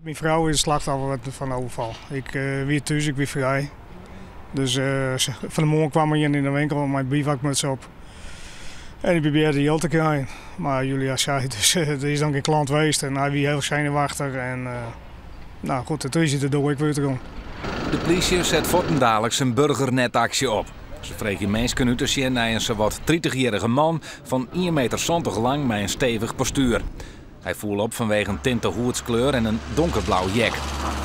Myn frou is it slachtoffer fan de oerfal. Ik wie thús, ik wie frij. Dus fan 'e moarn kwam er ien yn de winkel mei in bivakmuts op. En dy probearre jild te krijen. Mar Julia sei dus, der is dan gjin klant west en hy wie hiel senuwachtich en nou goed, toen is hy de doar ek wer útrûn. De plysje set fuortendaliks in burgernetaksje op. Se freegje minsken út te sjen nei in sawat tritichjierrige man fan ien meter santich lang mei in stevich postuer. Hy foel op fanwege in tinte hûdskleur en in donkerblau jek.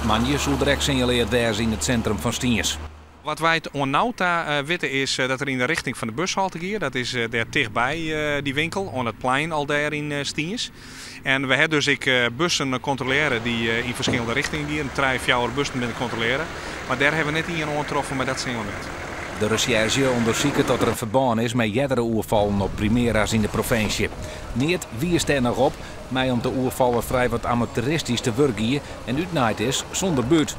Moandei soe der ek sinjaleard wêze yn it sintrum fan Stiens. Wat wy oant no ta witte is dat er yn de richting fan de bushalte gie. Dat is dêr tichtby dy winkel, oan it plein al dêr yn Stiens. En we ha dus ek bussen kontrolearre dy't yn ferskillende richtingen giene. Trije, fjouwer bussen binne kontrolearre, mar dêr hawwe we net ien oantroffen mei dat sinjalemint. De resjerzje ûndersiket oft der in ferbân is mei eardere oerfallen op Primera's yn de provinsje. Neat wiist dêr noch op, mei om't de oerfaller frijwat amateuristysk te wurk gie en útnaaid is sûnder bút.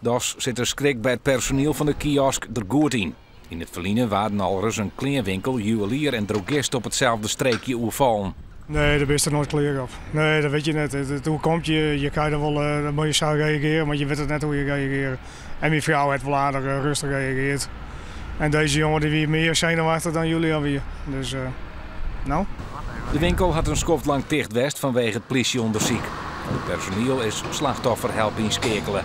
Dochs sit de skrik by it personiel fan de kiosk der goed yn. Yn it ferline waarden alris in kleanwinkel, juwelier en drogist op itselde streekje oerfallen. Nee, dêr bist der noait klear op. Nee, dat wit je net. It oerkomt je, je krije der wol, dan moatte je sa reagearje, want je witte net hoe je reagearje. En myn frou hat wol aardich rêstich reageard. En dizze jonge dy wie mear senuwachtich dan Julia wie. Dus, no. De winkel hat in skoft lang ticht west fanwege it plysjeûndersyk. Foar it personiel is slachtofferhelp ynskeakele.